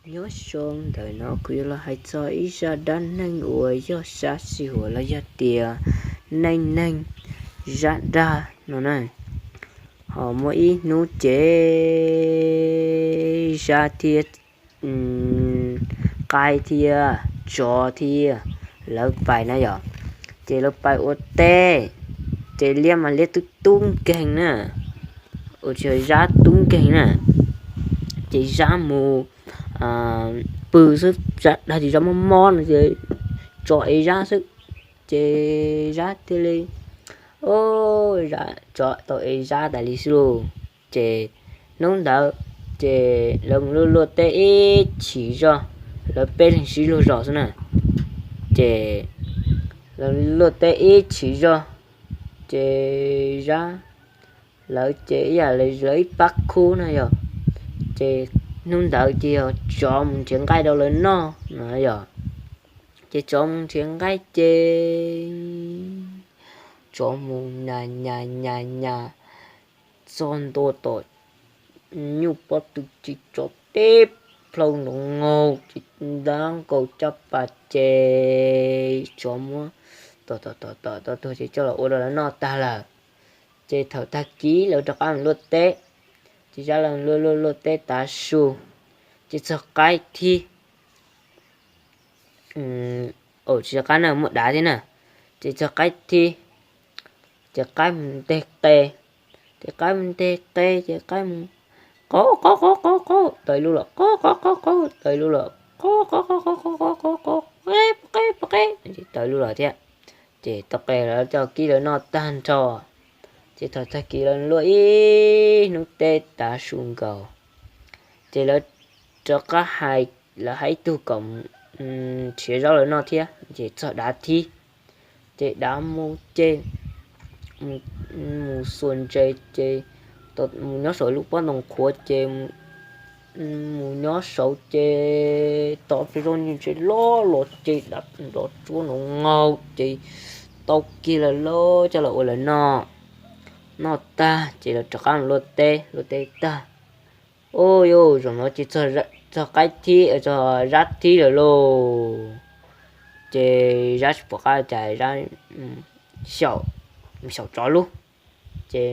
Nyob zoo, ntawm no kuv yuav los hais txog ib zaj dab neeg uas yog sab sij huam los yog tias neej neeg zaj dag no na. Ho muaj ib hnub ces zab thiab qaib thiab tsov thiab lawv pais na yom, ces lawv pais ua teb, ces liab mas liab tub tub nkeeg na, ua tsis zab tub nkeeg na, ces zab mus pw xwb, dag tias zab mob mob no ces tsov ev zab xwb, ces zab thiaj li, o, tsov tau ev zab tas li xwb lauj. Ces hnub ntawd ces lawv mus luaj luaj teb ib chim zog, lawv peb leeg sib luag zos xwb na, ces lawv luaj teb ib chim zog, ces zab, lawv ces ib yam li lawv ib pab khub na yom, ces hnub ntawd ces yog tsov mus nrhiav nqaij rau lawv noj no yom, ces tsov mus nrhiav nqaij ces tsov mus nyas nyas nyas nyas txog ntua tom nyuj pob tw ces tsov teb plhaw nrov nkaus ces ntab nkaus caj pas ces tsov muab tom tom tom tom tau tuag ces coj los ua rau lawv noj tag lawm. Ces thaum tag kis lawv rov qab mus luaj teb, ces zab luaj luaj luaj teb tav su, ces txog qaib thib, tsis txog qaib na, muaj dav thiab na, ces txog qaib thib, ces qaib mus nteg qe, ces qaib mus nteg qe ces qaib mus qaub qaub qaub qaub qaub tawm lug los qaub qaub qaub qaub tawm lug los qaub qaub qaub qaub qaub qaub qaub qeb qeb qeb tawm lug los thiab. Ces tau qe lawv coj kib lawv noj tag nrho, ces thaum tag kis lawv luaj ib hnub teb tav su nkaus, ces lawv rov qab hais, lawv hais ib tug kom nrhiav zaub lawv noj thiab, ces txog dav thib, ces dav mus ces mus xuas ntses ces mus nyob saum lub pob ntoo qhuav ces mus nyob saud ces tom peb zaub ntses loj los ces dav nrov tsuab nrov nkaus ces tau kiag lawv lawv coj los ua lawv noj. Noj tag ces lawv rov qab mus luaj teb, luaj teb tag, ua yuj, zaum no ces txog qaib thib, txog zab thib lawm lauj. Ces zab tsis pom qab cas, zab xyaum, xyaum tsov lub, ces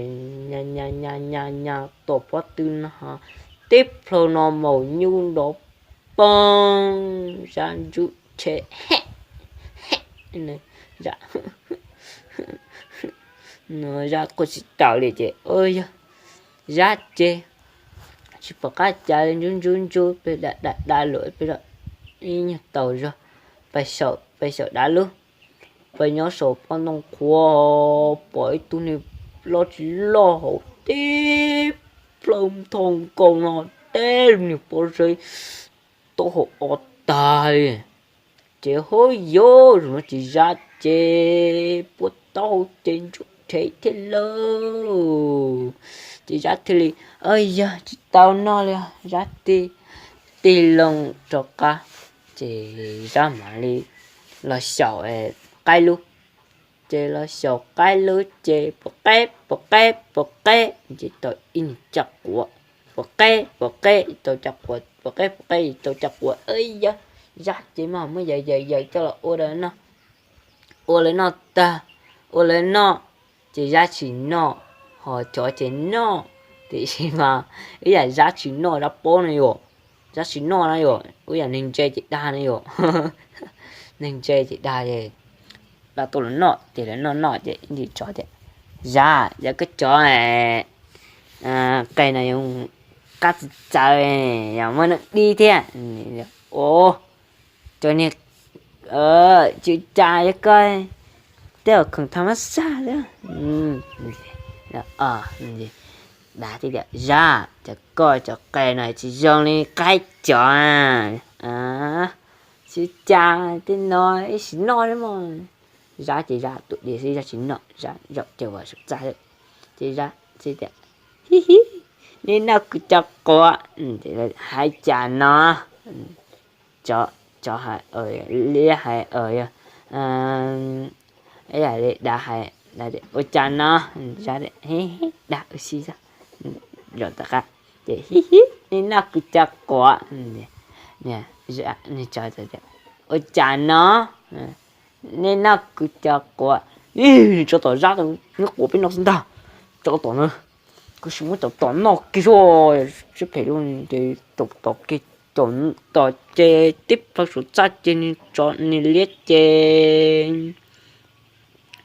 nyas nyas nyas nyas tom pob tw no, teb plhaw no maum nyuj nrov poog, zab ntsub rhe, zab quaj tsis taus li ces, o yog, zab ces tsis pom qab cas li, ntsub ntsub ntsub peb da da da luam peb ib nyuag taus zog, pais xyaum dav lub, pais nyob saum pob ntoo qhuav pom ib tug niag loj tsis loj hauv teb plhaw nthoo nkaus no, teb niag pob zeb taub hau o tag li. Ces hub yuj, zaum no ces zab ces puas taub hau ces ntsub rhe thiab lauj. Ces zab thiaj li, o yog, tsis tau noj li, zab tig, tig loo rov qab, ces zab mam li los xyaum qaib lub. Ces los xyaum qaib lub ces puas qeb puas qeb puas qeb ces tau ib nyuag caj quav, puas qeb puas qeb tau caj quav, puas qeb puas qeb tau caj quav, yog, zab ces mas muab yaws yaws yaws coj los ua, ua lawv noj tag, ua lawv noj, ces zab tsis noj, ho tsov ces noj, tiam sis mas ib yam zab tsis noj zab pob no yuav, zab tsis noj no yuav, ib yam neeg ntse ces dag no yuav, neeg ntse ces dag ces, dag tuaj los noj ces lawv noj noj ces ib ntsis tsov tias, zab, yog koj tsov qe no yuav qab txawv txawv, yog muaj neeg dib thiab, o, tsov niag, tsis cas yog koj tej zaum khoom tham mab xaj xwb. Dag tias, zab, cov koj cov qe no tsis zoo li qaib cov, tsis cas tej no ib sim noj xwb mog. Zab ces zab tus diav xwb, zab tsis noj, zab zaum caws vas saum txaj xwb. Ces zab tias, hib hib, nej noj kuv cov quav, hais cas no, tsov hais, liab hais, yog, ib yam li dav hais, ua cas no, zab, dag ua si xwb, zaum tom qab, ces hib hib, nej noj kuv cov quav, Ua cas no? Nej noj kuv cov quav. Tsov tom zab, neb quav peb noj xwb ntag. Tsov tom no, kuv sim muab tsov tom noj kiag xwb. Siab phem lub ces tsov tom kiag, tsov tom ces tib plhaw saum txaj ces nws tsov nws liab ces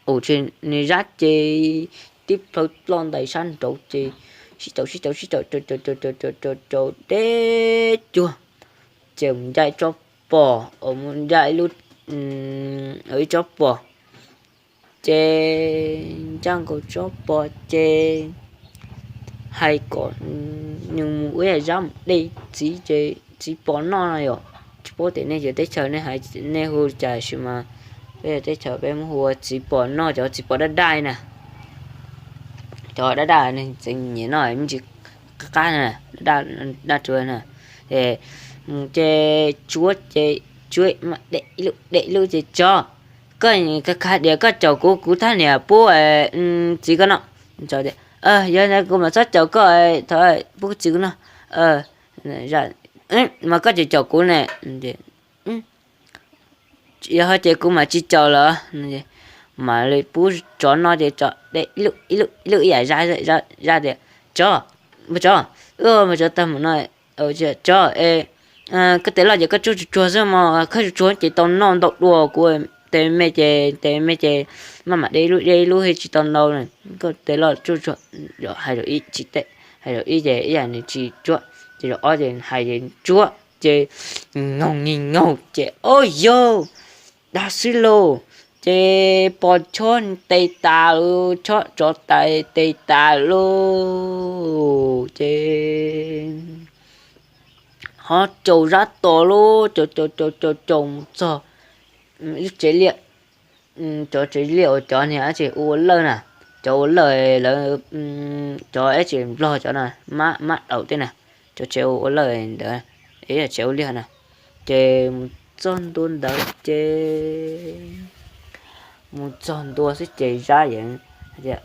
ua ces nws zab ces tib plhaw ploj ntais sab nraud ces sib caum sib caum sib caum caum caum caum caum deb cuag ces mus ncaj ib tsob pos, mus ncaj ib lub, ib tsob pos ces ncaj nkaus tsob pos ces hais kom nws mus ua ib yam zab mus de txiv ces txiv pos noj no yom. Tsis paub tias nej cov teb chaws nej hais nej hu cas sis mas peb cov teb chaws peb muab hu ua txiv pos noj, cov txiv pos daj daj na. Cov daj daj ne txeev nyiam noj me ntsis qab qab na, daj daj rua na. Es mus ces tsuab ces tsuab de ib lub de ib lub ces tsov, koj kha dias koj caum kuv, kuv thaj niam pub txiv koj noj. Tsov tias yog ntawd kuv mam txhob caum koj, thov pub txiv kuv noj. Mas koj tseem caum kuv ne. Yog ho ces kuv mam tsis caum lawm. Mam li pub tsov noj ces tsov de ib lub ib yam zab, zab tias tsov, tsov, tsov tag mus no, tsov, koj tes loj ces koj tsuag tsuag tsuag xwb mog, koj tsuag tsuag ces tau noj ntau dua, kuv tes me ces tes me ces maj mam de ib lub de ib lub thiaj tsis tau ntau. Koj tes loj tsuag tsuag, hais zaum ib tsis teb, hais zaum ib ces ib yam nws tsis tsuab, ces zaum ob ces hais ces tsuab ces nyoog nyoog ces o yog dag xwb lauj. Ces pos chob tes tas lauj, chob tsov tes tas lauj ces ho caum zab tos lauj, caum caum caum caum mus txog lub tsev liaj. Cov tsev liaj uas cov niag dab tsi ua lawj na, cov ua lawj lawv, cov dab tsi nplog cov no, mab daum tej na, cov tsev ua lawj ntawd, tsev ua liaj na. Ces mus txog ntua ntawd ces mus txog ntua xwb ces zab yeej tias,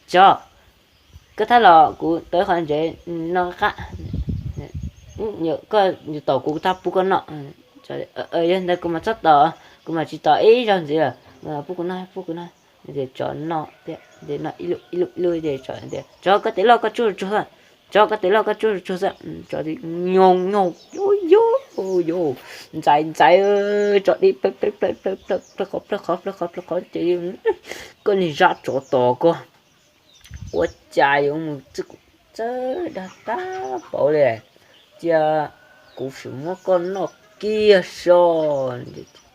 tsov, koj thab los kuv tau qhov ntsev no qab, koj yuav tom kuv kuv thab pub koj noj. Yog ntawd kuv mam txhob tom, kuv mam tsis tom ib zaug ntxiv lawm, pub kuv noj, pub kuv noj. Ces tsov noj thiab, noj ib lub ib lub ib lub ces tsov tias tsov koj tes loj koj tsuag tsuag xwb, tsov koj tes loj koj tsuag tsuag xwb. Tsov nyoog nyoog, yuj yuj, ntxais ntxais, tsov di plaws plaws plaws plaws plaws qhov plaws qhov plaws qhov plaws qhov ces koj niag zab tsov tos koj, ua cas yuav mus txawj dag tag npaum li, cia kuv sim muab koj noj kiag so.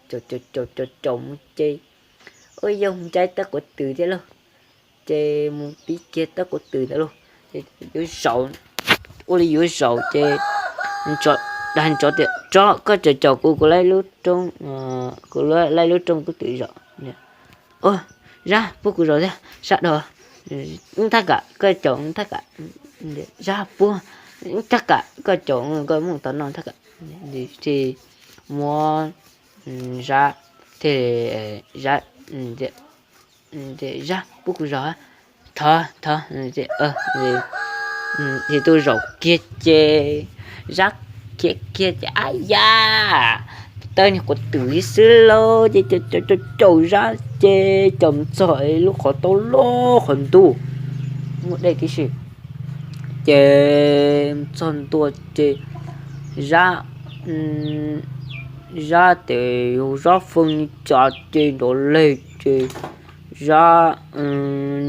Caum caum caum caum mus ces ua yog mus ncaim tab quav twm thiab lauj, ces mus pib kiag tab quav twm ntawd lauj, ces yuav zaum, ua li yuav zaum ces dag tsov tias tsov koj tseem caum kuv, kuv lub roob, kuv lub lub roob kuv twm zaum. Zab pub kuv zaum thiab sab dag, thaj kam koj caum thaj kam, zab pub, thaj kam koj caum koj muaj tau noj thaj kam. Ces muab zab, thiaj zab, zab pub kuv zaum, thov thov, ces tuaj zaum kiag ces zab khiav kiag ces ab yam, tawb niag quav twm li xwb lauj, ces caum caum caum zab ces caum mus txog lub qhov tau loj qhov ntuj, muaj dej tib si. Ces mus txog ntua ces zab, zab tes yog zab feej li cas ces nrov leg ces zab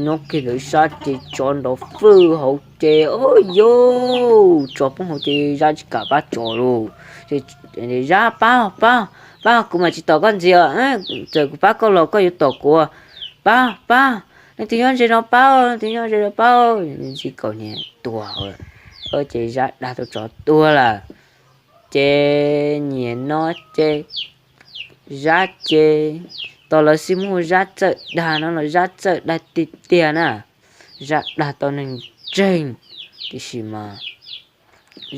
nyob kiag ntawd sab ces tsov nrov fwj hauv ces o yog tsov poob hauv ces zab tsis kam pab tsov lauj. Zab pab, pab, pab kuv mam tsis tom koj ntxiv, txawm kuv pab koj los koj yuav tom kuv, pab, pab, leej twg nyob ze no pab, leej twg nyob ze no pab. Ntxi kaus niag tuag, ces zab dag tau tsov tuag lawm. Ces niaj no ces zab ces, tos lawv xij muaj zab txawj dag no los zab txawj dag tiag tiag na, zab dag tau neeg ntseeg, tiam sis mas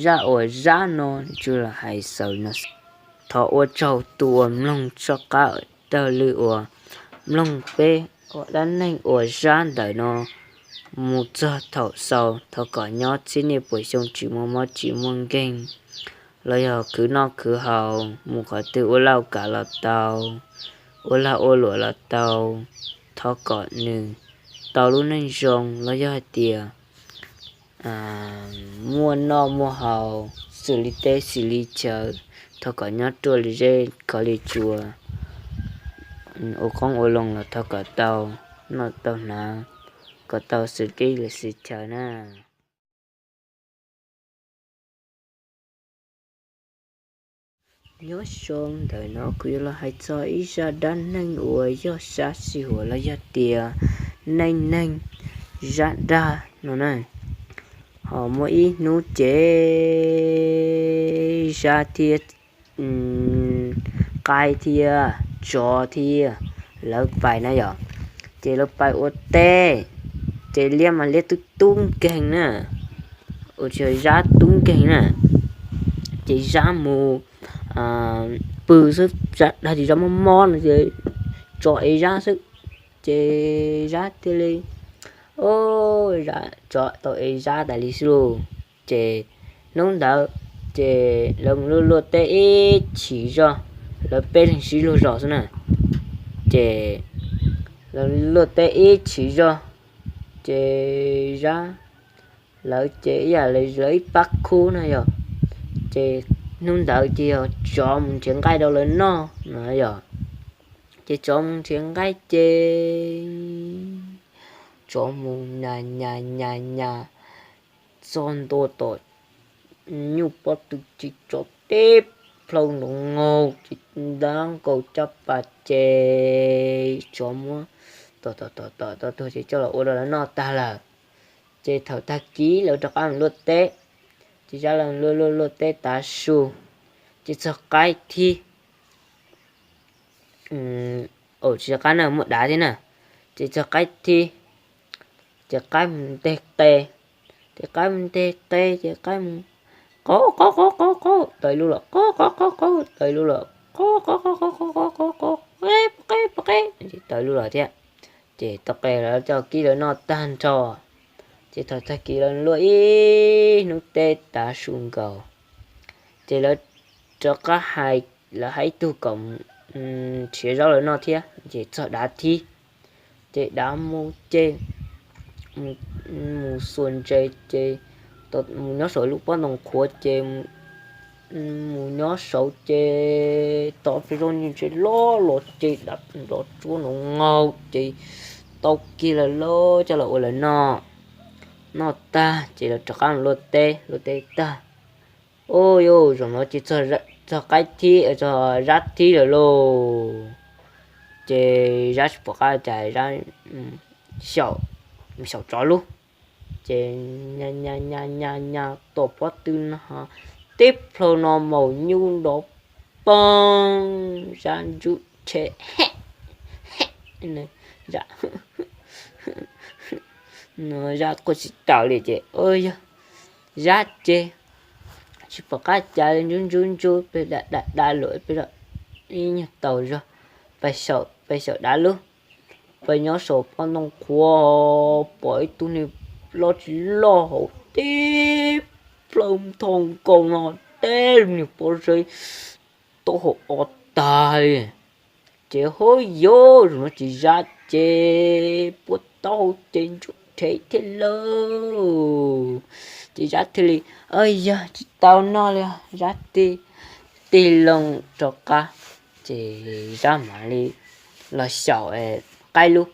zaj uas zab no tsuas hais xaus no. Thov ua tsaug tus uas mloog soj qab, raws li uas mloog peb ua dab neeg uas zab ntawm no mus txog thaum xaus. Thov kom nyob txhiab niaj puas xyoo tsis muaj mob tsis muaj nkeeg. los yog khwv noj khwv haus, mus qhov twg ua laj ua kam los tau, ua lag ua luam los tau, thov kom nws tau lub neej zoo. Los yog hais tias muaj noj muaj haus, xws li teb xws li chaw, thov kom nyob ruaj li zeb khov li tsua, ua qoob ua loo los thov kom tau noj tau hnav, kom tau xws teb xws chaw na. Nyob zoo, ntawm no kuv yuav los hais txog ib zaj dab neeg uas yog sab sij huam los yog tias neej neeg zaj dab no na. Ho muaj ib hnub ces zab thiab qaib thiab tsov thiab lawv pais na yom, ces lawv pais ua teb, ces liab mas liab tub tub nkeeg na, ua tsis zab tub nkeeg na, ces zab mus pw xwb, dag tsis zab mob mob no, tsov ev zab xwb, ces zab thiaj li, tsov tau ev zab tas li xwb lauj. Ces hnub ntawd ces lawv mus luaj luaj teb ib chim zog, lawv peb leeg sib luag zos xwb na, ces lawv luaj teb ib chim zog, ces zab, lawv ces ib yam li lawv ib pab khub na yom, ces hnub ntawd ces yog tsov mus nrhiav nqaij rau lawv noj no yom, ces tsov mus nrhiav nqaij ces tsov mus nyas nyas nyas nyas txog ntua tom nyuj pob tw ces tsov teb plhaw nrov nkaug ces ntab nkaus caj pas ces tsov muab tom tom tom tom tau tuag ces coj los ua rau lawv noj tag lawm. Ces thaum tag kis lawv rov qab mus luaj teb, ces zab los luaj luaj luaj teb tav su, ces txog qaib thib, tsis txog qaib na, muaj dav thiab na, ces txog qaib thib, ces qaib mus nteg qe, ces qaib mus nteg qe ces qaib mus qaub qaub qaub qaub qaub tawm lub los qaub qaub qaub qaub tawm lub los qaub qaub qaub qaub qaub qaub qaub qaub qeb qeb qeb tawm lub los thiab. Ces tau qe lawv coj kib lawv noj tag nrho, ces thaum tag kis lawv luaj ib hnub teb tav su nkaus, ces lawv rov qab hais, lawv hais ib tug kom nrhiav zaub lawv noj thiab, ces txog dav thib, ces dav mus ces mus xuas ntses ces mus nyob saum lub pob ntoo qhuav ces mus nyob saud ces tom peb zoo ntses loj los ces dav nrov tsuab nrov nkaug ces tau kiag lawv lawv coj los ua lawv noj. Noj tag ces lawv rov qab mus luaj teb, luaj teb tag, ua yuj, zaum no ces txog qaib thib, txog zab thib lawm lauj. Ces zab tsis pom qab cas, zab xyaum, xyaum tsov lub, ces nyas nyas nyas nyas tom pob tw no, teb plhaw no maum nyuj nrov poog, zab ntsub rhe, zab quaj tsis taus li ces, yog zab ces tsis pom qab cas li, ntsub ntsub ntsub pes da da da luam pes ib nyuag taus zog, pes xyaum dav lub, pes nyob saum pob ntoo qhuav pom ib tug niag loj tsis loj hauv teb plhaw nthoo nkaus no, teb niag pob zeb taub hau o tag li. Ces hauv yuj, zaum no ces zab ces puas taub hau ces ntsub rhe thiab lauj. Ces zab thiaj li, yog tsis tau noj li, zab tig, tig loo rov qab, ces zab mam li los xyaum qaib lub.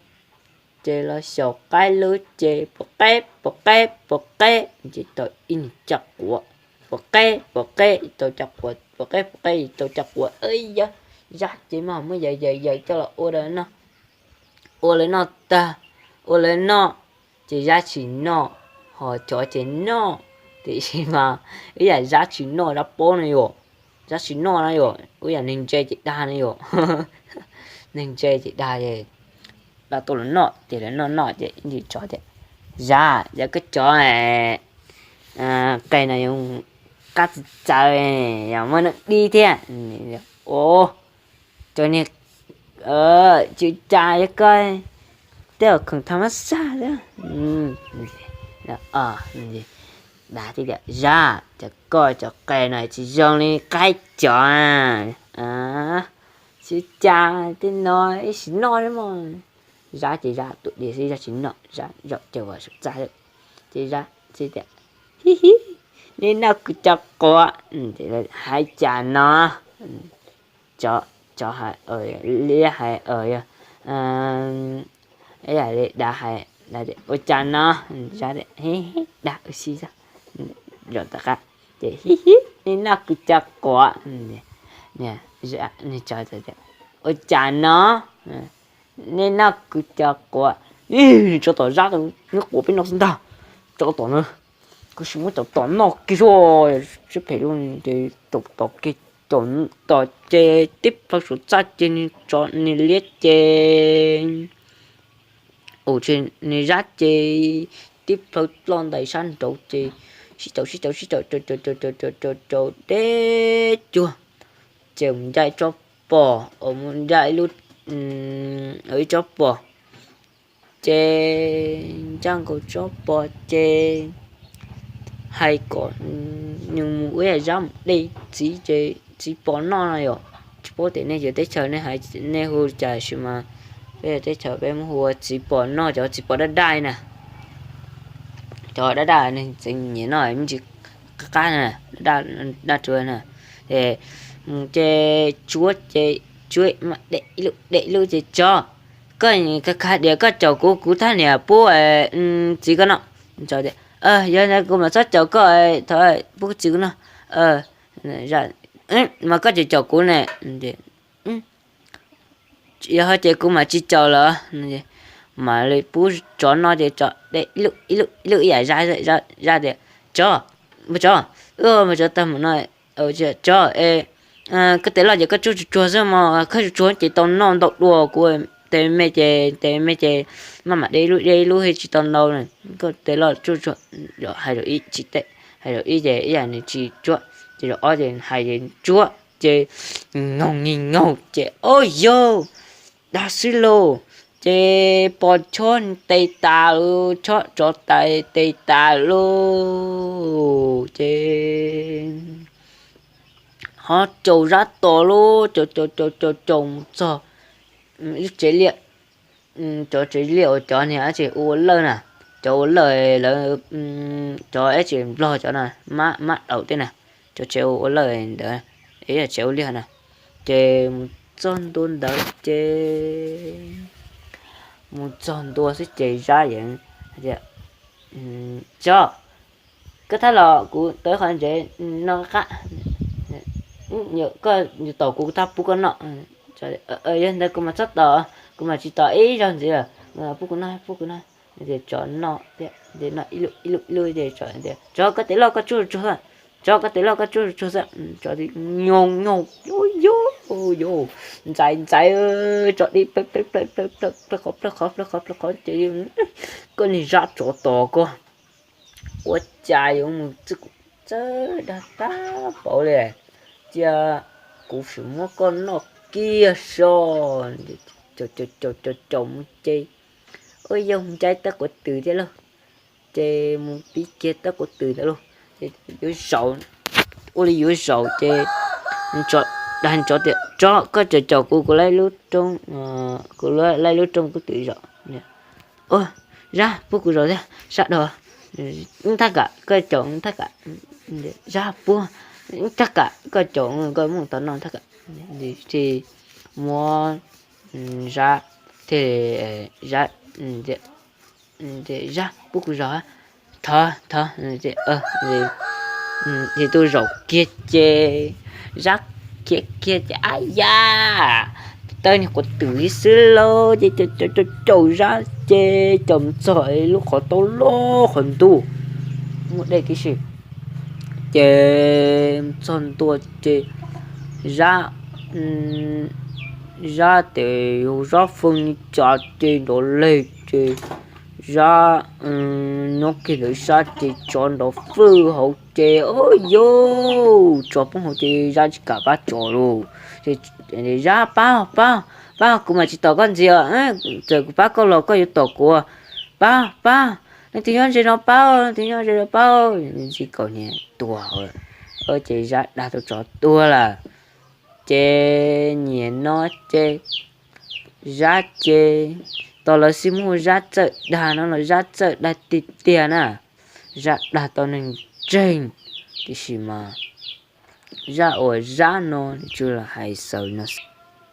Ces los xyaum qaib lub ces pom qeb pom qeb pom qeb ces tau ib niag caj quav, pom qeb pom qeb tau caj quav, pom qeb pom qeb tau caj quav, yog zab ces mas muab yaws yaws yaws coj los ua lawv noj. Ua lawv noj tag, ua lawv noj, ces zab tsis noj, ho tsov ces noj. Tiam sis mas ib yam zab tsis noj zab pob no yom, zab tsis noj na yom, ib yam neeg ntse ces dag na yom. Neeg ntse ces dag, dag tuaj los noj ces lawv noj noj ces ib ntsis tsov tias, zab, yog koj tsov qe no yog qab txawv txawv, yog muaj neeg dib thiab. Cov niag tsw ca yog koj tej uas khoom tham mab saj xwb. Dav teb tias, Zab, cas koj cov qe no tsis zoo li qaib cov a? Tsis cas tej no ib sim noj xwb mog. Zab ces Zab tus diav xwb, Zab tsis noj, Zab zaum caws saum txaj lawm. Ces Zab teb tias, Hi hi, nej noj kuv cov quav. Hais cas no? Cov, cov hais, liab hais, yog, ib yam li dav hais, ua cas no? Zab, Dag ua si zog, zaum tom qab. Ces, Hi hi, nej noj kuv cov quav. Ua cas no? Nej noj kuv cov quav. Ib, tso tom Zab, neb quav peb noj xwb ntag. Tso tom na, kuv sim muab cov tom noj kiag xwb. Siab phem lawm ces caum tom kiag, caum tom ces tib plhaw saum txaj ces nws tso nws liab ces, ua, nws Zab ces tib plhaw ploj ntais sab nraud ces sib caum sib caum sib caum caum caum caum caum caum caum deb cuag, ces mus ncaj ib tsob pos, mus ncaj ib lub, ib tsob pos, ces ncaj nkaus tsob pos ces hais kom nws mus ua ib yam Zab mus de txiv, txiv pos noj no yom. Tsis paub tias nej cov teb chaws nej hais, nej hu cas sis mas peb cov teb chaws peb muab hu ua txiv pos noj, cov txiv pos daj daj na. Cov daj daj, neeg txeev nyiam noj me ntsis qab qab na, daj daj rua na. Ces mus ces tsuav ces tsuav mas de ib lub de ib lub ces tso, koj kha tias koj caum kuv, kuv thaj niam pub txiv koj noj. Yog kuv mam txhob caum koj, thov pub txiv kuv noj. Mas koj tseem caum kuv ne. Yog ho ces kuv mam tsis caum lawm. Mam li pub tsov noj ces tsov de ib lub ib yam Zab, Zab tias, Tsov, tsov, wb mus tsov tag mus no, tsov, koj tes loj ces koj tsuag tsuag tsuag xwb mog, koj tsuag tsuag ces tau noj ntau dua, kuv tes me ces, tes me ces maj mam de ib lub de ib lub thiaj tsis tau ntau. Koj tes loj tsuag tsuag. Hais zaum ib tsis teb, hais zaum ib ces ib yam nws tsis tsuab, ces zaum ob ces hais ces tsuab ces nkaug nkaug ces, Ob yog, dag xwb lauj. Ces pos chob tes tas lauj, chob tsov tes tas lauj. Ces ho caum Zab tos lauj, caum caum caum caum caum mus txog ib lub tsev liaj. Cov tsev liaj uas cov niag dab tsi ua ua lawj na, cov ua lawj lawv, cov dab tsi nplog cov no, mab daum tej na, cov tsev ua ua lawj ntawd, ib yam tsev ua liaj na. Ces mus txog ntua ntawd ces, mus txog ntua xwb ces Zab yeej hais tias, Tsov, koj thab los kuv tau ib qho ntsev noj qab. Koj yuav tos kuv, kuv thab pub koj noj. Yog ntawd kuv mam txhob tos, kuv mam tsis tos ib zaug ntxiv lawm, pub kuv noj, pub kuv noj. Ces tsov noj thiab, noj ib lub ib lub ib lub ces tsov tias, Tsov, koj tes loj koj tsuag tsuag xwb, tsov, koj tes loj koj tsuag tsuag xwb. Tsov nyoog nyoog, Ub yus, ntxais ntxais, tsov dib plawg plawg plawg plawg plawg qhov plawg qhov plawg qhov plawg qhov ces, Koj niag Zab tsov tos koj, ua cas yuav mus txawj dag tag npaum li, cia kuv sim muab koj noj kiag so. Caum caum caum caum mus ces, ua yog ncaib tab quav twm thiab lauj, ces mus pib kiag tab quav twm ntawd lauj, ces yuav zaum, ua li yuav zaum ces dag tsov tias, Tsov, koj tseem caum kuv, kuv lub roob, kuv lub lub roob kuv twm zaum. Zab, pub kuv zaum thiab sab dhau. Thaj kam, koj caum thaj kam. Zab, pub thaj kam, koj caum koj muab tau noj thaj kam. Ces muab Zab, thiaj, Zab, Zab, pub kuv zaum. Thov, thov. Ces tus zaum kiag ces Zab khiav kiag ces, ab yam, tawb niag quav twm li xwb lauj, ces caum caum caum Zab ces caum mus txog lub qhov taub loj qhov ntuj, muaj dej tib si. Ces mus txog ntua ces Zab, Zab tes yus Zab feej li cas ces nrov leg ces Zab nyob kiag ntawd Zab ces tsov nrov fwj hauv ces, ub yus, tsov poob hauv ces Zab tsis kam pab tsov lauj. Zab, pab, pab, pab, kuv mam tsis tom koj ntxiv, txawm kuv pab koj los koj yuav tom kuv, pab, pab. Leej twg nyob ze no paub, leej twg nyob ze no paub. Ntxi kaus hniav tuag, ces Zab dag tau tsov tuag lawm. Ces niaj no ces Zab ces, tos lawv xij muaj Zab txawj dag no los Zab txawj dag tiag tiag na. Zab dag tau neeg ntseeg, tiam sis mas zaj uas Zab no tsuas hais xaus no.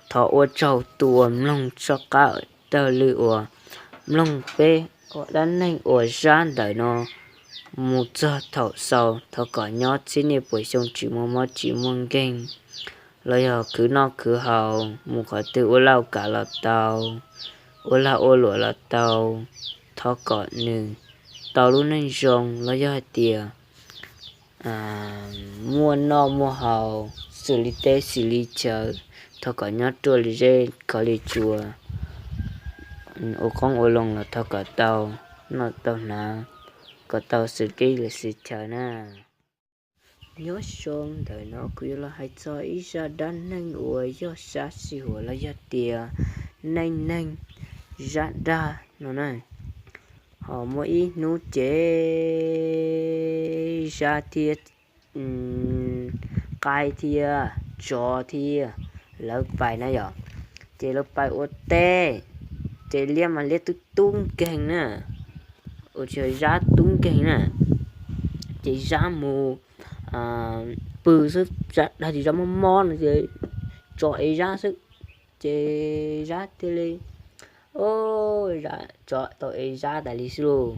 Thov ua tsaug tus uas mloog txoj qab taug lw uas mloog peb ua dab neeg uas Zab ntawm no mus txog thaum xaus. Thov kom nyob txhiab niaj puas xyoo tsis muaj mob tsis muaj nkeeg, los yog khwv noj khwv haus, mus qhov twg ua laj ua kam los tau, ua lag ua luam los tau. Thov kom nws tau lub neej zoo, los yog hais tias muaj noj muaj haus, xws li teb xws li chaw, thov kom nyob ruaj li zeb khov li tsua, ua qoob ua loo los thov kom tau noj tau hnav, kom tau xws teb los xws chaw na. Nyob zoo, ntawm no kuv yuav los hais txog ib zaj dab neeg uas yog sab sij huam los yog tias neej neeg Zab dag no na. Ho muaj ib hnub ces Zab thiab qaib thiab tsov thiab lawv pais na yom, ces lawv pais ua teb, ces liab mas liab tub tub nkeeg na, ua tsis yog Zab tub nkeeg na, ces Zab mus pw xwb, Zab dag tias Zab mob mob no ces tsov ev Zab xwb, ces Zab thiaj li, o, Zab, tsov tau ev Zab tas li xwb lauj.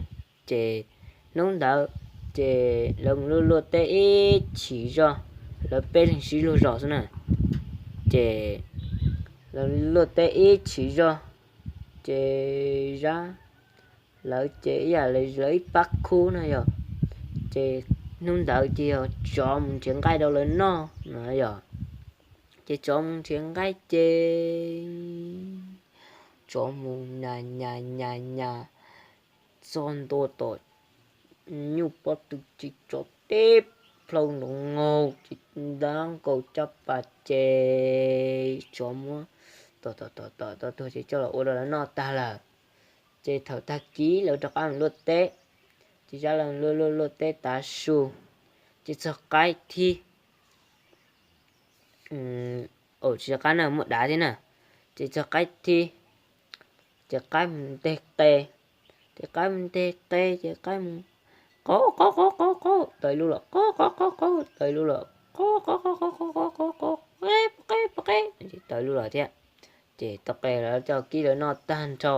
Ces hnub ntawd ces lawv mus luaj luaj teb ib chim zog, lawv peb leeg sib luag zos xwb na, ces lawv luaj teb ib chim zog, ces Zab, lawv ces ib yam li lawv ib pab khub na yom, ces hnub ntawd ces yog tsov mus nrhiav nqaij rau lawv noj no yom, ces tsov mus nrhiav nqaij ces tsov mus nyas nyas nyas nyas txog ntua tom nyuj pob tw ces tsov teb plhaw nrov nkaus ces ntab nkaus caj pas ces tsov muab tom tom tom tom tau tuag ces coj los ua rau lawv noj tag lawm. Ces thaum tag kis lawv rov qab mus luaj teb, ces Zab lawv luaj luaj luaj teb tav su, ces txog qaib thib, tsis txog qaib na, muaj dav thiab na, ces txog qaib thib, ces qaib mus nteg qe, ces qaib mus nteg qe ces qaib mus qaub qaub qaub qaub qaub tawm lub los qaub qaub qaub qaub tawm lub los qaub qaub qaub qaub qaub qaub qaub qaub qe qe qe tawm lub los thiab. Ces tau qe lawv coj kib lawv noj tag nrho,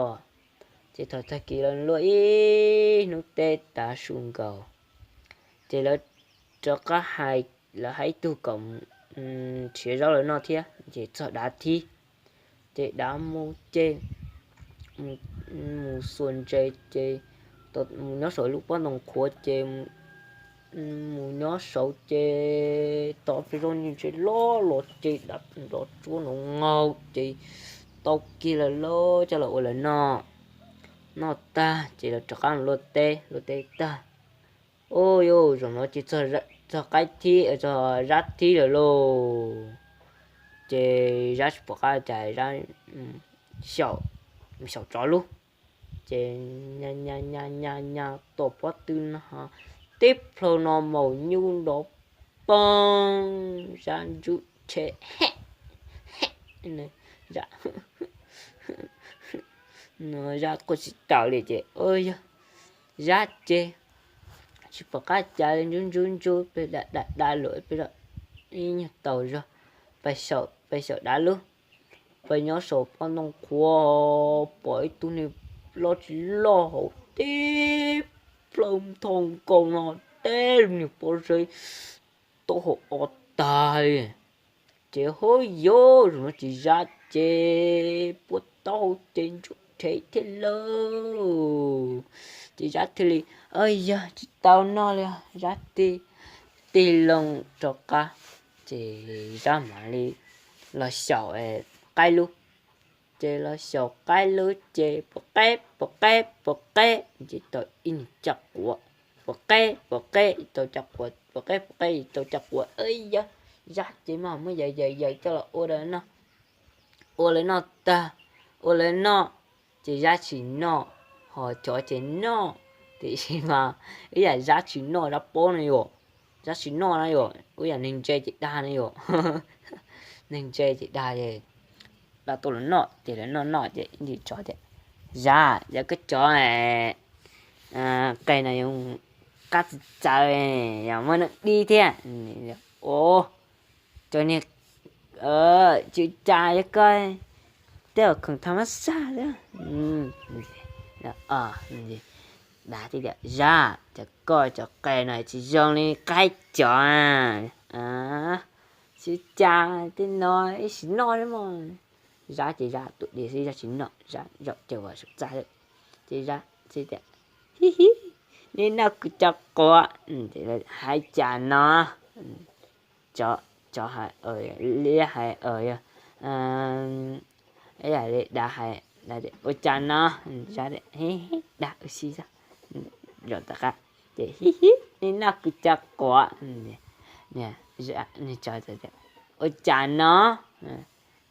ces thaum tag kis lawv luaj ib hnub teb tav su nkaus, ces lawv rov qab hais, lawv hais ib tug kom nrhiav zaub lawv noj thiab, ces txog dav thib, ces dav mus ces mus xuas ntses ces mus nyob saum lub pob ntoo qhuav ces mus nyob saud ces tau peb zaub ntse loj los ces dav nrov tsuab nrov nkaus ces tau kiag lawv lawv coj los ua lawv noj. Noj tag ces lawv rov qab mus luaj teb, luaj teb tag, ub yuj, zaum no ces txog qaib thib, txog zab thib lawm lauj. Ces zab tsis pom qab cas, zab xyaum, xyaum tsov lub, ces nyas nyas nyas nyas tom pob tw no, teb plhaw no maum nyuj nrov poog, zab ntsuj rhe, zab, zab quaj tsis taus li ces yog zab ces tsis pom qab cas li, ntsuj ntsuj ntsuj pes da da da luam pes ib nyuag taus zog, pes xyaum dav lub, pes nyob saum pob ntoo qhuav pom ib tug niag loj tsis loj hauv teb plhaw nthoo nkaus no, teb niag pob zeb taub hau o tag li. Ces hub yuj, zaum no ces zab ces puab taub hau ces ntsuj rhe thiab lauj. Ces zab thiaj li, yog tsis tau noj li, zab tig, tig loo rov qab, ces zab mam li los xyaum qaib lub. Ces los xyaum qaib lub ces puas qeb puas qeb puas qeb ces tau ib nyuag caj quav, puas qeb puas qeb tau caj quav, puas qeb puas qeb tau caj quav, yog zab ces mas muab yaws yaws yaws coj los ua lawv noj. Ua lawv noj tag, ua lawv noj, ces zab tsis noj, ho tsov ces noj. Tiam sis mas ib yam Zab tsis noj Zab pob no yom, Zab tsis noj no yom, ib yam neeg ntse ces dag no yom. Neeg ntse ces dag es, dag tuaj los noj ces lawv noj noj ces ib ntsis tsov tias, Zab, yog koj cov qe no yuav qab txawv txawv, yog muaj neeg dib thiab. Ua, cov niag, tsis ua cas, yog koj tej uas khoom tham mab xaj thiab. Dag tias, Zab, cov koj cov qe no tsis zoo li qaib cov, tsis ua cas, tej no ib sim noj thiab mog. Zab ces Zab tus diav xwb, Zab tsis noj, Zab zaum caws vas saum txaj lawm. Ces Zab tias, Hi hi, nej noj kuv cov quav. Hais cas no, cov, cov hais, liab hais, yog, ib yam li dav hais, ua cas no, Zab, dag ua si xwb, zaum tom qab, ces, Hi hi, nej noj kuv cov quav. Ua cas no,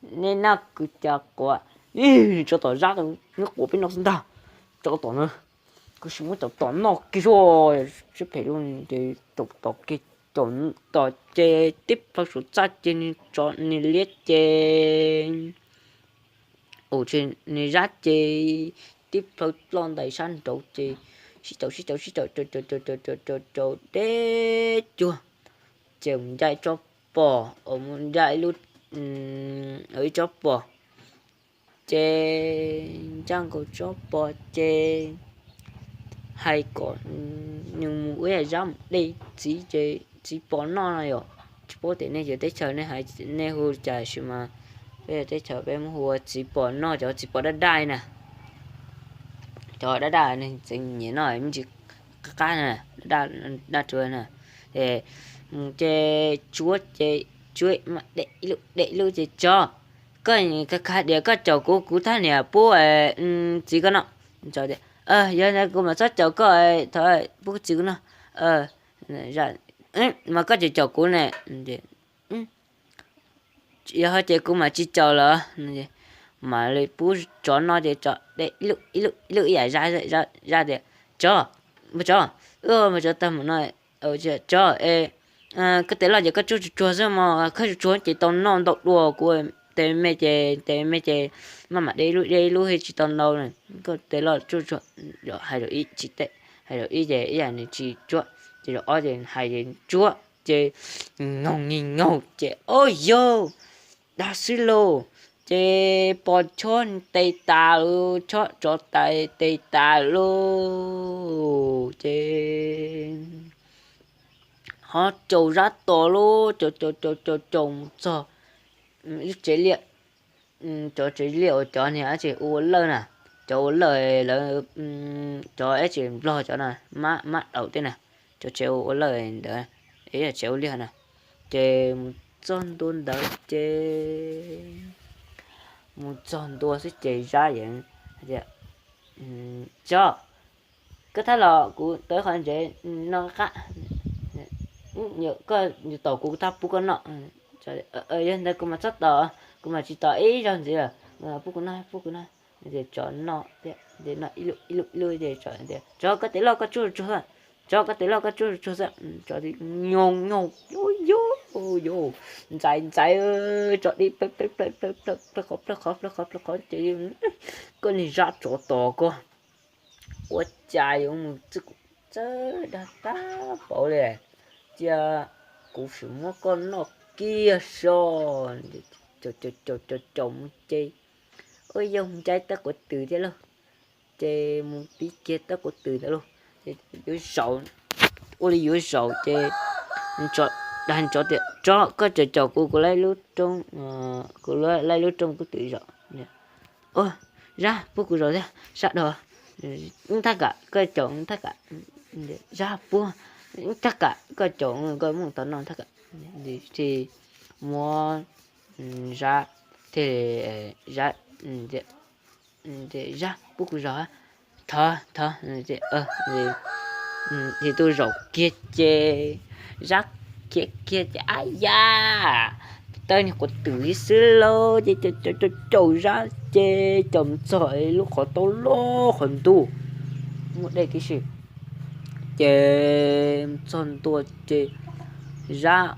nej noj kuv cov quav. Ib, tsov tom Zab, neb quav peb noj xwb ntag. Tsov tom na, kuv sim muab cov tom noj kiag, siab phem lub, ces tom tom kiag, tom tom ces tib plhaw saum txaj ces nws tsov nws liab ces, ua, nws Zab ces tib plhaw ploj ntais sab nraud ces sib caum sib caum sib caum caum caum caum caum caum caum deb cuag, ces mus ncaj ib tsob pos, mus ncaj ib lub, ib tsob pos, ces ncaj nkaus tsob pos ces hais kom nws mus ua ib yam Zab mus de txiv ces txiv pos noj no yom. Tsis paub tias nej cov teb chaws nej hais, nej hu cas sis mas peb cov teb chaws peb muab hu ua txiv pos noj, cov txiv pos daj daj na. Cov daj daj, nws txeev nyiam noj me ntsis qab qab na, daj daj rua na. Ces mus ces tsuav ces tsuav mas de ib lub de ib lub ces, Tsov, koj kha dias koj caum kuv, kuv thab niam pub txiv koj noj. Tsov tias, Yog ntawd kuv mam txhob caum koj, thov pub txiv kuv noj. Mas koj tseem caum kuv ne. Yog ho ces kuv mam tsis caum lawm. Mam li pub tsov noj ces tsov de ib lub ib yam Zab, Zab tias, Tsov, tsov, wb mus tsov tag mus no, tsov, koj tes loj ces koj tsuag tsuag xwb mog, koj tsuag tsuag ces tau noj ntau dua, kuv tes me ces, tes me ces maj mam de ib lub de ib lub thiaj tsis tau ntau. Koj tes loj tsuag tsuag. Hais zaum ib tsis teb, hais zaum ib ces ib yam nws tsis tsuab, ces zaum ob ces hais ces tsuab ces nyoog nyoog ces, Ob yog, dag xwb lauj. Ces pos chob tes tas lauj, chob tsov tes tas lauj. Ces ho caum Zab tos lauj, caum caum caum caum mus txog lub tsev liaj. Cov tsev liaj uas cov niag dab tsi ua lawj na, cov ua lawj lawv, cov dab tsi nplog cov na, mab daum tej na, cov tsev ua lawj ntawd, tsev ua liaj na. Ces mus txog ntua ntawd ces, mus txog ntua xwb ces Zab yeej hais tias, Tsov, koj thab los kuv tau qhov ntsev no qab, koj tos kuv, kuv thab pub koj noj. Yog ntawd kuv mam txhob tos, kuv mam tsis tos ib zaug ntxiv lawm, pub kuv noj, pub kuv noj. Ces tsov noj thiab, noj ib lub ib lub ces tsov tias, Tsov, koj tes loj koj tsuag tsuag xwb, tsov, koj tes loj koj tsuag tsuag xwb. Tsov nyoog nyoog, yuj yuj, ntxais ntxais, tsov dib plawg plawg plawg plawg plawg qhov plawg qhov plawg qhov plawg qhov ces, Koj niag Zab tsov tos koj, ua cas yuav mus txawj dag tag npaum li, cia kuv sim muab koj noj kiag so. Caum caum caum caum mus ces, Ua yog mus ncaim tab quav twm thiab lauj. Ces mus pib kiag tab quav twm ntawd lauj, ces yuav zaum, ua li yuav zaum ces dag tsov tias, Tsov, koj caum caum kuv, kuv laib lub roob, kuv laib lub roob kuv twm zaum. Zab, pub kuv zaum thiab, sab dhau, thaj kam, koj caum thaj kam. Zab, pub thaj kam, koj caum koj muaj tau noj thaj kam. Ces muab Zab, thiaj li, Zab, Zab, pub kuv zaum, thov thov. Ces tuaj zaum kiag ces Zab khiav kiag ces, ab yam, tawb niag quav twm xwb lauj, ces caum caum caum Zab ces caum mus txog lub qhov taub loj qhov ntuj, muaj dej tib si. ces txog ntua ces Zab,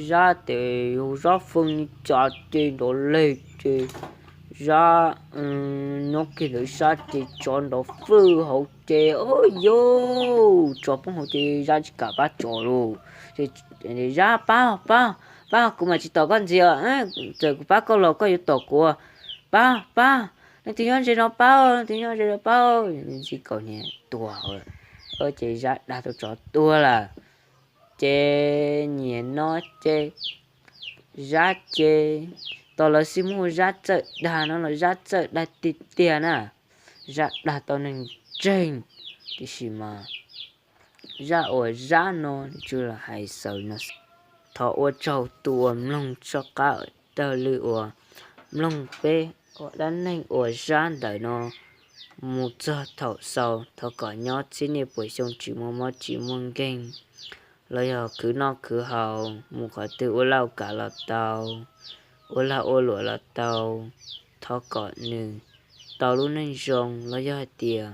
Zab tes hu Zab fee cas ces nrov leg ces Zab nyob kiag ntawd Zab ces tsov nrov fwj hauv ces, o, yus, tsov poob hauv ces Zab tsis kam pab tsov lawm. Zab, pab, pab, pab, kuv mam tsis tom koj ntxiv, txawm kuv pab koj los koj yuav tom kuv, pab, pab, leej twg nyob ze no pab, leej twg nyob ze no pab, ntxi kaus hniav tuag. Ces Zab dag tau tsov tuag lawm. Ces niaj no ces Zab ces, tos lawv xij muaj Zab txawj dag no los Zab txawj dag tiag tiag na, Zab dag tau neeg ntseeg, tiam sis mas Zaj uas Zab no tsuas los hais xaus no xwb. Thov ua tsaug tus uas mloog soj qab taug lw uas mloog peb ua dab neeg uas Zab ntawm no mus txog thaum xaus. Thov kom nyob txhiab niaj puas xyoo tsis muaj mob tsis muaj nkeeg, los yog khwv noj khwv haus mus qhov twg ua laj ua kam los tau, ua lag ua luam los tau. Thov kom nws tau lub neej zoo los yog hais tias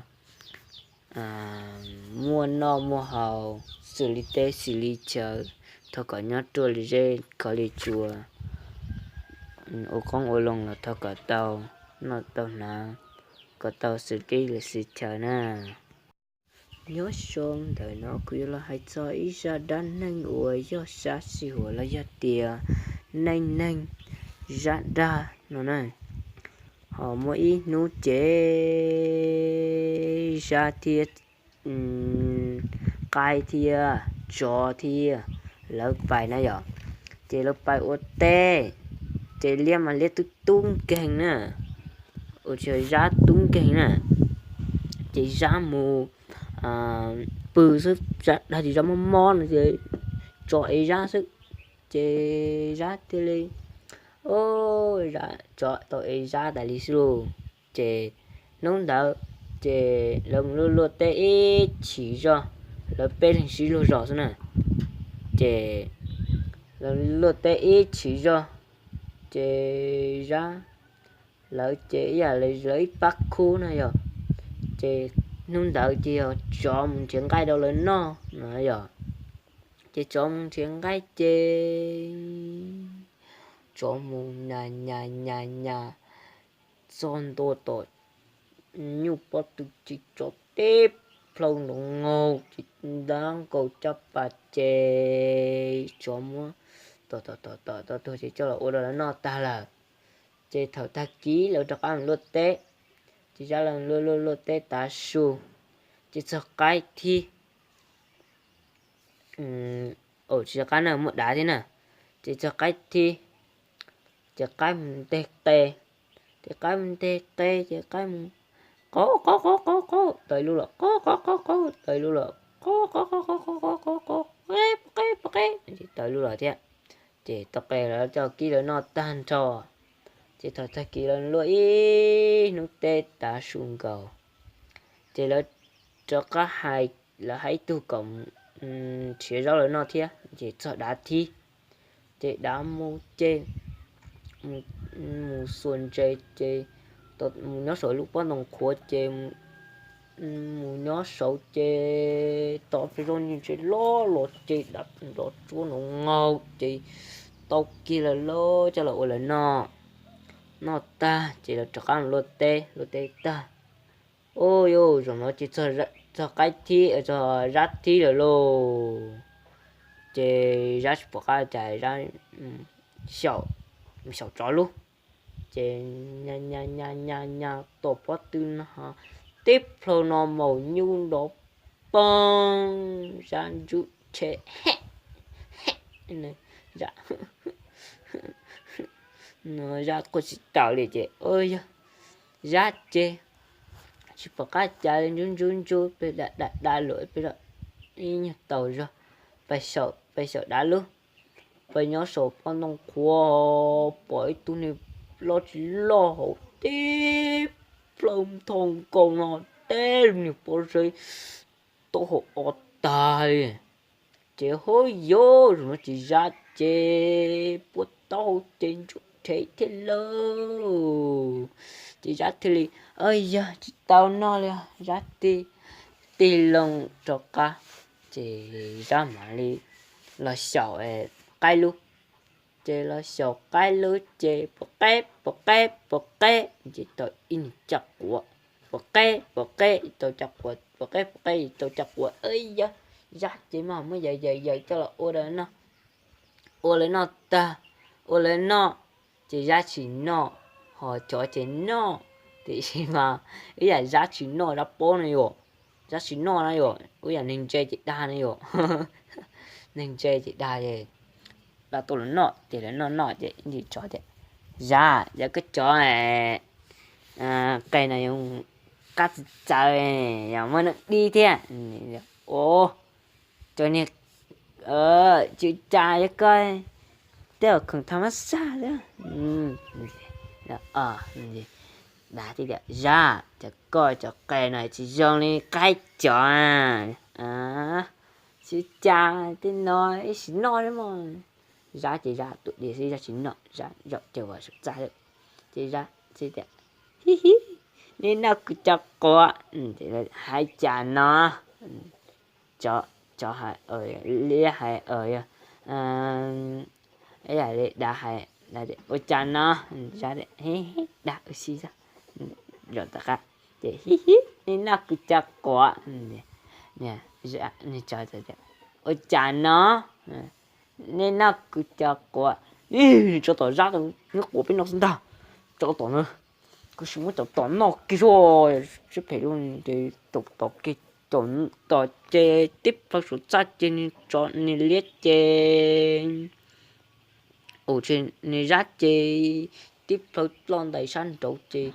muaj noj muaj haus, xws li teb xws li chaw. Thov kom nyob ruaj li zeb khov li tsua, ua qoob ua loo los thov kom tau noj tau hnav, kom tau xws teb xws chaw na. Nyob zoo, ntawm no kuv yuav los hais txog ib zaj dab neeg uas yog sab sij huam los yog tias neej neeg Zab dag no na. Ho muaj ib hnub ces Zab thiab qaib thiab tsov thiab lawv pais na yom, ces lawv pais ua teb, ces liab mas liab tub tub nkeeg na, ua tsis Zab tub nkeeg na, ces Zab mus pw xwb, Zab dag tias Zab mob mob no ces tsov ev Zab xwb, ces Zab thiaj li, tsov tau ev Zab tas li xwb lauj. Ces hnub ntawd ces lawv mus luaj luaj teb ib chim zog, lawv peb leeg sib luag zos xwb na, ces lawv luaj teb ib chim zog, ces Zab lawv ces ib yam li lawv ib pab khub na yog, ces hnub ntawd ces yog tsov mus nrhiav nqaij rau lawv noj no yog, ces tsov mus nrhiav nqaij ces tsov mus nyas nyas nyas nyas txog ntua tom nyuj pob tw ces tsov teb plhaw nrov nkaus ces ntab nkaus caj pas ces tsov muab tom tom tom tom tau tuag ces coj los ua rau lawv noj tag lawm. Ces thaum tag kis lawv rov qab mus luaj teb, ces Zab lawv luaj luaj luaj teb tav su, ces txog qaib thib, tsis txog qaib na, muaj dav thiab na, ces txog qaib thib, ces qaib mus nteg qe, ces qaib mus nteg qe ces qaib mus qaub qaub qaub qaub qaub tawm lug los qaub qaub qaub qaub tawm lug los qaub qaub qaub qaub qaub qaub qaub qaub qe qe qe tawm lug los thiab. Ces tau qe lawv coj kib lawv noj tag nrho, ces thaum tag kis lawv luaj ib hnub teb tav su nkaus, ces lawv rov qab hais, lawv hais ib tug kom nrhiav zaub lawv noj thiab, ces txog dav thib, ces dav mus ces mus xuas ntses ces mus nyob saum lub pob ntoo qhuav ces mus nyob saud ces tom peb zoo ntses loj los ces dav nrov tsuab nrov nkaus ces tau kiag lawv lawv coj los ua lawv noj. Noj tag ces lawv rov qab mus luaj teb, luaj teb tag, ub yuj, zaum no ces txog qaib thib, txog Zab thib lawm lauj. Ces Zab tsis pom qab cas, Zab xyaum, xyaum tsov lub, ces nyas nyas nyas nyas tom pob tw no, teb plhaw no maum nyuj nrov poog, Zab ntsub rhe, Zab quaj tsis taus li ces yog Zab ces tsis pom qab cas li, ntsub ntsub ntsub pes da da da luam pes ib nyuag taus zog, pes xyaum dav lub, pes nyob saum pob ntoo qhuav pom ib tug niag loj tsis loj hauv teb plhaw nthoo nkaus no, teb niag pob zeb taub hau o tag li. Ces hub yuj, zaum no ces Zab ces puas taub hau ces ntsub rhe thiab lauj. Ces Zab thiaj li, yog tsis tau noj li, Zab thiaj tig loo rov qab, ces Zab mam li los xyaum qaib lub. Ces los xyaum qaib lub ces pov qeb pov qeb pov qeb ces tau ib niag caj quav, pov qeb pov qeb tau caj quav, pov qeb pov qeb tau caj quav. Yog Zab ces mas muab yaws yaws yaws coj los ua, ua lawv noj tag, ua lawv noj, ces Zab tsis noj, ho cov ces noj. Tiam sis mas ib yam Zab tsis noj Zab paub no yom, Zab tsis noj no yom, ib yam neeg ntse ces dag no yom. Neeg ntse ces dag es, dag tuaj lawv noj ces lawv noj noj ces ib ntsis tsov tias, Zab, yog koj cov qe no yuav qab txawv txawv, yog muaj neeg dib thiab. Ua, cov niag, tsis cas, yog koj tej uas khoom tham mab xaj xwb. Dag tias, Zab, cov koj cov qe no tsis zoo li qaib cov. Tsis cas, tej no ib sim noj xwb mog. Zab ces Zab tua diav xwb, Zab tsis noj, Zab zaum caws vas saum txaj lawm. Ces Zab txawm tias, Hi hi, nej noj kuv cov quav. Hais cas no, cov, cov hais, liab hais, yog ib yam li dav hais, ua cas no, Zab, dag ua si xwb. Zaum tom qab ces, Hi hi, nej noj kuv cov quav. Ua cas no, nej noj kuv cov quav. Tsov tom Zab, nws quav peb no xwb ntag. Tsov tom na, kuv sim muab cov tom noj kiag xwb. Siab phem lub ces tom tom kiag, tom tom ces tib plhaw saum txaj ces nws tsov nws liab ces ua ces nws Zab ces tib plhaw ploj ntais sab nraud ces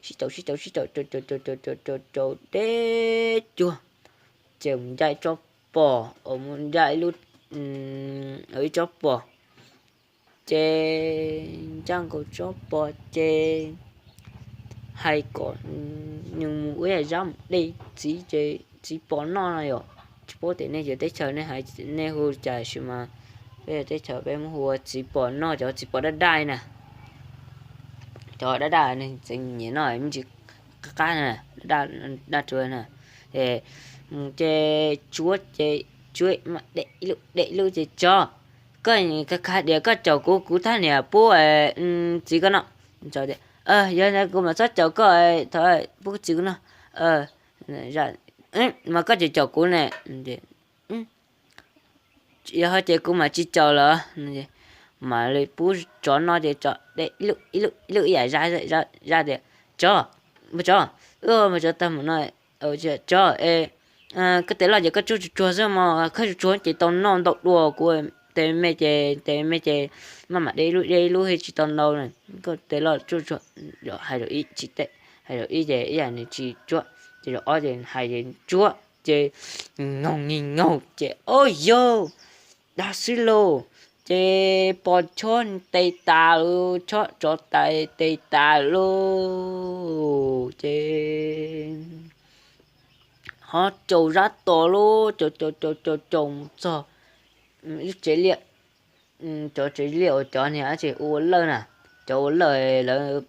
sib caum sib caum sib caum caum caum caum caum caum deb cuag, ces mus ncaj ib tsob pos, mus ncaj ib lub, ib tsob pos, ces ncaj nkaus tsob pos ces hais kom nws mus ua ib yam Zab mus de txiv ces txiv pos noj no yom. Tsis paub tias nej cov teb chaws nej hais, nej hu cas sis mas peb cov teb chaws peb muab hu ua txiv pos noj, cov txiv pos daj daj na. Cov daj daj neeg txeev nyiam noj me ntsis qab qab na, daj daj rua na. Ces mus ces tsuav ces tsuav mam de ib lub de ib lub ces, Tsov, koj ka kha dias koj caum kuv, kuv thaj niam pub txiv koj noj. Tsov tias, Yog kuv mam txhob caum koj, thov pub txiv kuv noj. Mas koj tseem caum kuv ne. Yog ho ces kuv mam tsis caum lawm. Mam li pub tsov noj ces tsov de ib lub ib lub ib yam Zab, Zab tias, Tsov, tsov, wb mus tsov tag mus no, tsov, koj tes loj ces koj tsuag tsuag xwb mog, koj tsuag tsuag ces tau noj ntau dua, kuv tes me ces, tes me ces maj mam de ib lub de ib lub thiaj tsis tau ntau na. Koj tes loj tsuag tsuag, hais zaum ib tsis teb, hais zaum ib ces ib yam nws tsis tsuag, ces zaum ob ces hais ces tsuag, ces nkaug nkaug ces, Au yau, dag xwb lauj. Ces pos chob tes tas lauj, chob tsov tes tas lauj, ces ho caum Zab tos lauj, caum caum caum caum caum mus txog ib lub tsev liaj. Cov tsev liaj uas cov niag dab tsi ua lawj na, cov ua lawj lawv,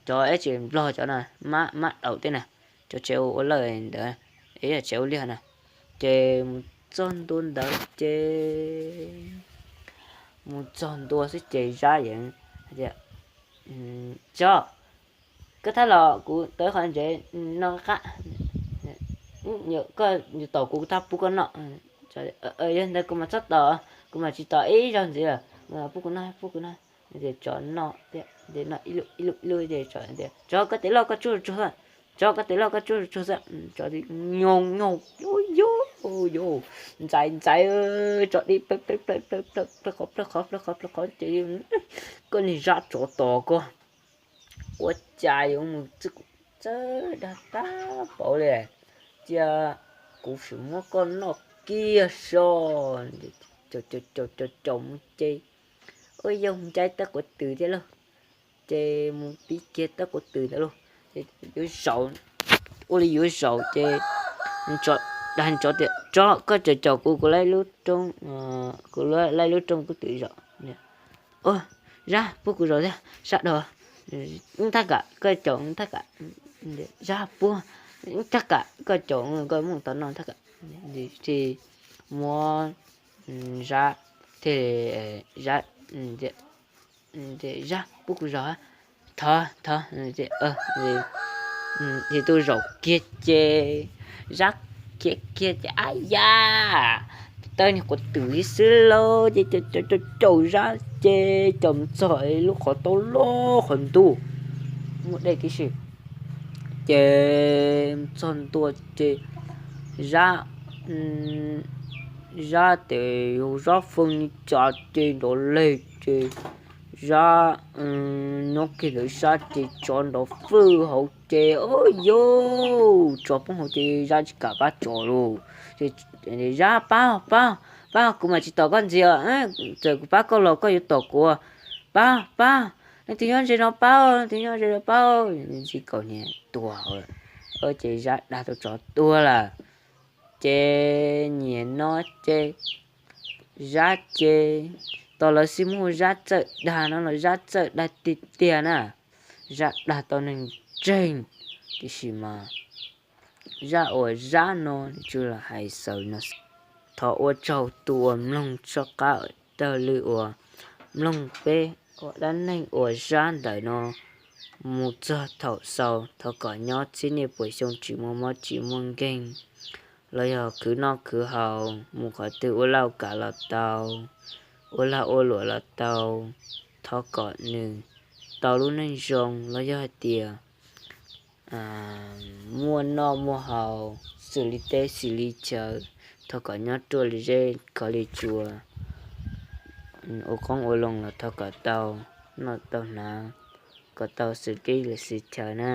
cov dab tsi Nplog cov na, mab mab daum tej na, cov tsev ua lawj ntawd, ib yam tsev ua liaj na. Ces mus txog ntua ntawd ces, mus txog ntua xwb ces Zab yeej hais tias, Tsov, koj thab los kuv tau qhov ntsev no qab, koj yuav tos kuv thab pub koj noj. Yog ntawd kuv mam txhob tos, kuv mam tsis tos ib zaug ntxiv lawm, pub kuv noj, pub kuv noj. Ces tsov noj thiab, ces noj ib lub ib lub ib lub ces tsov tias, Tsov, koj tes loj koj tsuag tsuag xwb, tsov, koj tes loj koj tsuag tsuag xwb. Tsov nyooj nyooj, yuj yuj yuj, ntxais ntxais, tsov dib plawg plawg plawg plawg plawg qhov plawg qhov plawg qhov plawg qhov ces, Koj niag Zab tsov tos koj, ua cas yuav mus txawj dag tag npaum li, cia kuv sim muab koj noj kiag so. Caum caum caum caum mus ces, ua yog mus ncaim tab quav twm thiab lauj, ces mus pib kiag tab quav twm ntawd lauj, ces yuav zaum, ua li yuav zaum ces dag tsov tias, Tsov, koj tseem caum kuv, kuv lub rooj, kuv lub rooj kub twm zaum. Zab, pub kuv zaum thiab sab dhau. Thaj kam, koj caum thaj kam. Zab, pub. Thaj kam koj caum koj muaj tau noj thaj kam. Ces muab Zab thiaj, Zab, Zab pub kuv zaum. Thov, thov. Ces tuaj zaum kiag ces Zab khiav kiag ces ab yam, tawb niag quav twm xwb lauj. Ces caum caum Zab ces caum mus txog lub qhov taub loj qhov ntuj muaj dej tib si. Ces txog ntua ces Zab, Zab tes yog Zab feej li cas ces nrov leg ces Zab nyob kiag ntawd Zab ces tsov nrov fwj hauv ces, o yauj, tsov poob hauv ces Zab tsis kam pab tsov lauj. Zab, pab, pab, pab, kuv mam tsis tom koj ntxiv, txawm kuv pab koj los koj yuav tom kuv. Pab, pab, leej twg nyob ze no pab, leej twg nyob ze no pab. Ntxi kaus hniav tuag hauv lawm. Ces Zab dag tau tsov tuag lawm. Ces niaj no ces Zab ces, tos lawv xij muaj Zab txawj dag no los Zab txawj dag tiag tiag na. Zab dag tau neeg ntseeg, tiam sis mas Zab ua Zab no tsuas los hais xaus no. Thov ua tsaug tus uas mloog txoj qab taug lw uas mloog peb ua dab neeg uas Zab ntawm no mus txog thaum xaus. Thov kom nyob txhiab niaj puas xyoo tsis muaj mob tsis muaj nkeeg, los yog khwv noj khwv haus mus qhov twg ua laj ua kam los tau, ua lag ua luam los tau. Thov kom nws tau lub neej zoo los yog hais tias muaj noj muaj haus xws li teb xws li chaw. Thov kom nyob ruaj li zeb khov li tsua, ua qoob ua loo los thov kom tau noj tau hnav, kom tau xws teb xws chaw na.